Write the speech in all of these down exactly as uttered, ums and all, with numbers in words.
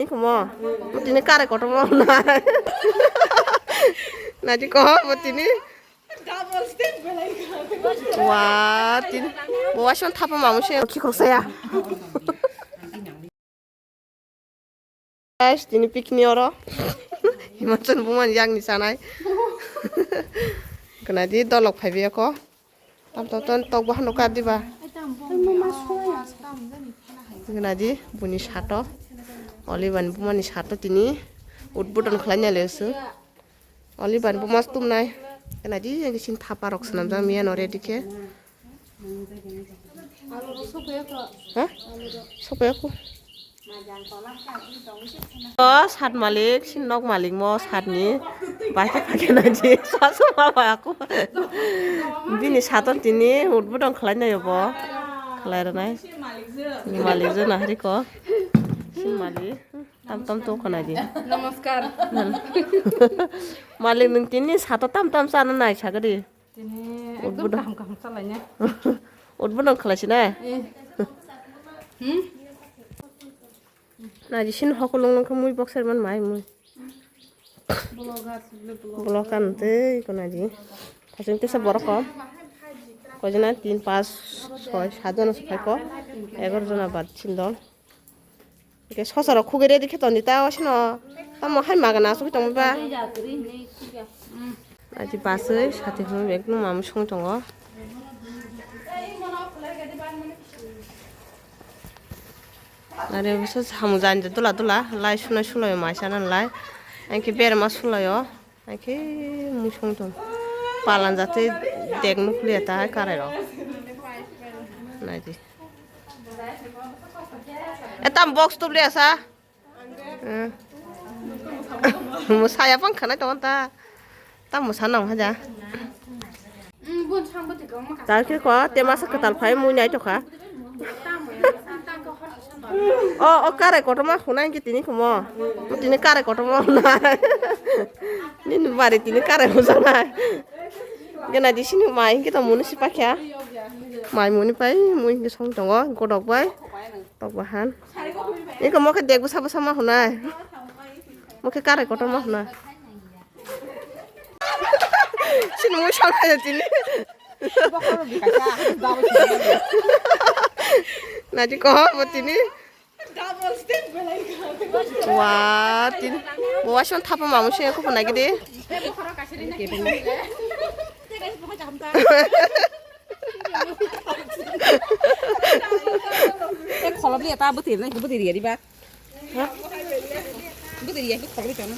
Iko mo. Mo tini kare kotor mo na. Naji ko mo tini. Wa tini. Bo waisong thapa mamu se khikrok saya. Guys, tini picnic oro. Himachal bumani yakni sanai. Gwnadi dolok phaibi ako. Tam tam tam tok bahano kar diba. Gwnadi buni sato. Oliban bumani sato tini. Udbudon khlaina lesu. Oliban bumas tumnai. Gwnadi yang sin thapa rok swnamjak miya no ready khe. Ha? Sopaya ko. O sat malik, sin nok malik mo sat ni. Bai khe phai khe nai ji. Sa suma ba ako. Bini saton tini udbudon khlai nai bo. Khlai rwnai. Malik je na hari ko. Sin malik. Tam tam to khna di. Namaskar. Malik nung tini sato tam tam sana nai sagadi. Tini ekdom kaham kaham salaina. Udbudon khlai sinai. Eh. Hmm? Naji sin hokolong nang mui boxer man mai mui. Blogan tei ko naji. Kasing tesa borok ko. Kojana tin, pas, soi, sat jona se phai ko. Egar jona bad sin dol. Oke, sosaro khugere dikhe toni ta osino. Tamo hai magana asugwi tongba. Aji baswi sati hwnwi ekdom mamu song tongo. Are bisa samu jani dula dula lai sunai sulayo maisa nan lai. Anke berma sulayo. Haikhe mui song tong. Palan jate dek nukliya ta hai karai rok. Naidi. E tam box tubliya sa. Eh. Mo saya pang khanai tong ta. Tam mo sanang haja. Tarkhe ko te masa kwtal phai mui nai tokha. O, o karai kotorma hunai ki tini kumo. Tini karai kotorma hunai. Nini bari tini karai hujanai. Gena di sini mai ki to muni sipakya. Mai muni pai mui ki song tongo godok bai. Tok bahan. Iko mo ke dek busa busa ma hunai. Mo ke karai kotorma hunai. Sini mui song kaya tini. Naji ko bo tini. Wa tini. Bo waisong thapa mamu se ko nai gidi. Te kholobli eta bwtwi nai bwtwi riya riba. Bwtwi riya khe khogwi tongno.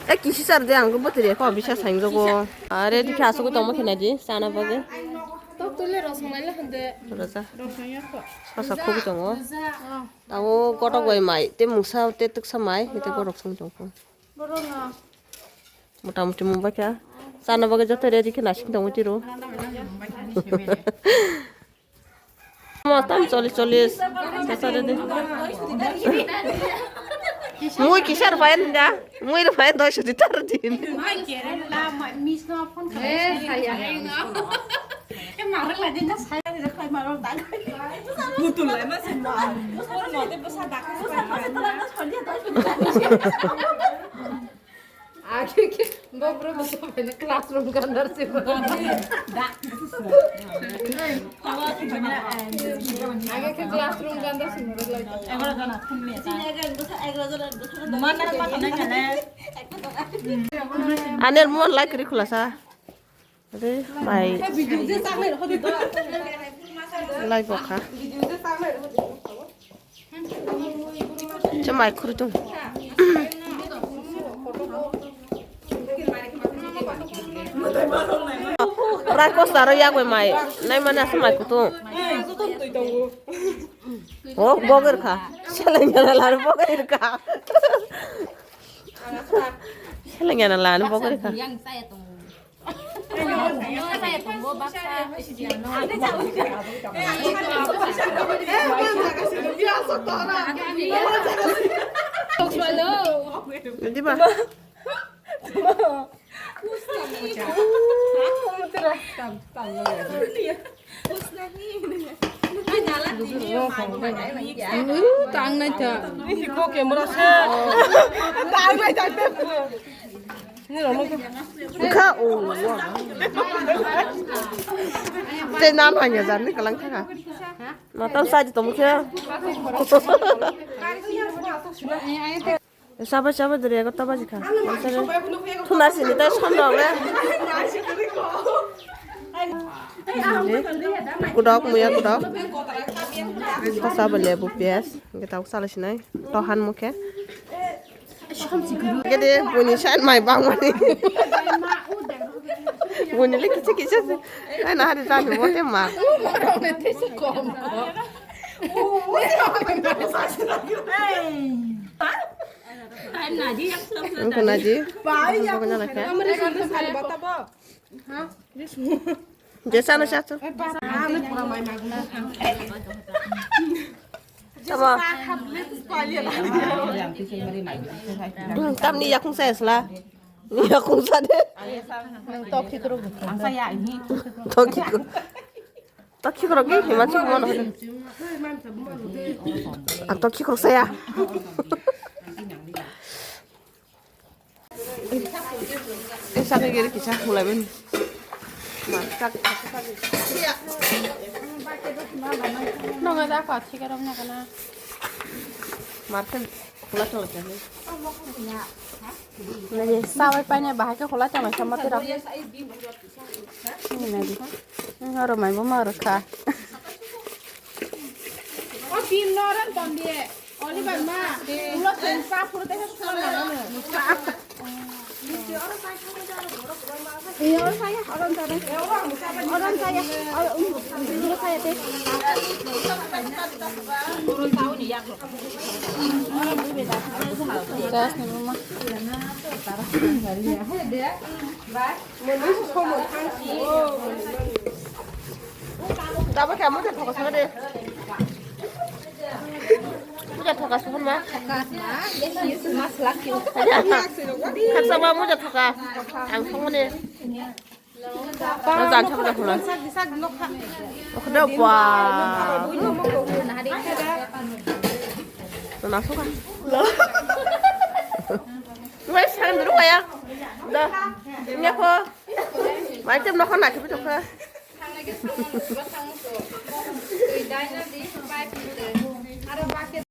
E kisi sar de ang bwtwi riya kho bisa saing jogo. Are dikhe asugwi tongma khe nai di chana bagwi. Tok tole rosong lai la hande. Roja. Rosong ya kho. Sasa khogwi tongo. Roja. Tabo gotok bai mai te musa te twksa mai te gotok song tong kho. Borok no. Mota moti mungbai kha. Chana bagwi joto ready khe nasing tongwi tiro. Mo tam chollish chollish. Sasa ready. Mui kisar pai nda. Mui ro pai doisho di tar din. Putul lai ma se ma. Age ke bo bro bo so bene classroom gandar se bo. Age ke classroom gandar se bo lai. Anel mon lai kri khulasa. Ade mai. Lai bokha. Che mai khuri tung. Prai kos daro yak bai mai. Nai mana se mai kutung. O bogor kha. Seleng gana lar bogor kha. Seleng gana lar bogor kha. Diba? Tang nai ta. Ko camera se. Tang nai ta. Kha o. Te nan hanya jan ni kalang kha. Matang sa ji tong khe. Sabo sabo duri ego taba jikha. Thuna sini ta som dong le. Kudok muya kudok. Ta sabo lebu pias. Kita usala sinai. Tohan mukhe. Gede buni san mai bang mani. Buni le kiche kiche se. Ai na hari jani bote ma. Wngkha naji. Wngkha naji. Jesa no sa. Tamo. Tamni yakung sa esla. Ni yakung sa de. Toki kro. Toki kro. Toki kro ki hima chu mo no. Ang toki kro saya. Esa ke gere kisa mulai ben. Nonga da ka thik rom na kana. Market khula cholo kani. Nani sabai paine bahai ke khula cholo sama tera. Nani. Oro mai bo ma oro kha. O pin no ran ton die. Oliver ma, ulo sen sa puro te sa na na. Iyo, saya, orang sana. Orang saya, orang, um, saya te. Gas ni mama. Dabo khe muja thoka sanga de. Muja thoka sanga ma. Khasa ma muja thoka. Ang thong ne. Jan thoka thola. Okhda bwa. Na thoka. Wai sang dulu kaya. Da. Nya ko. Mai tem nokha na khibi tokha.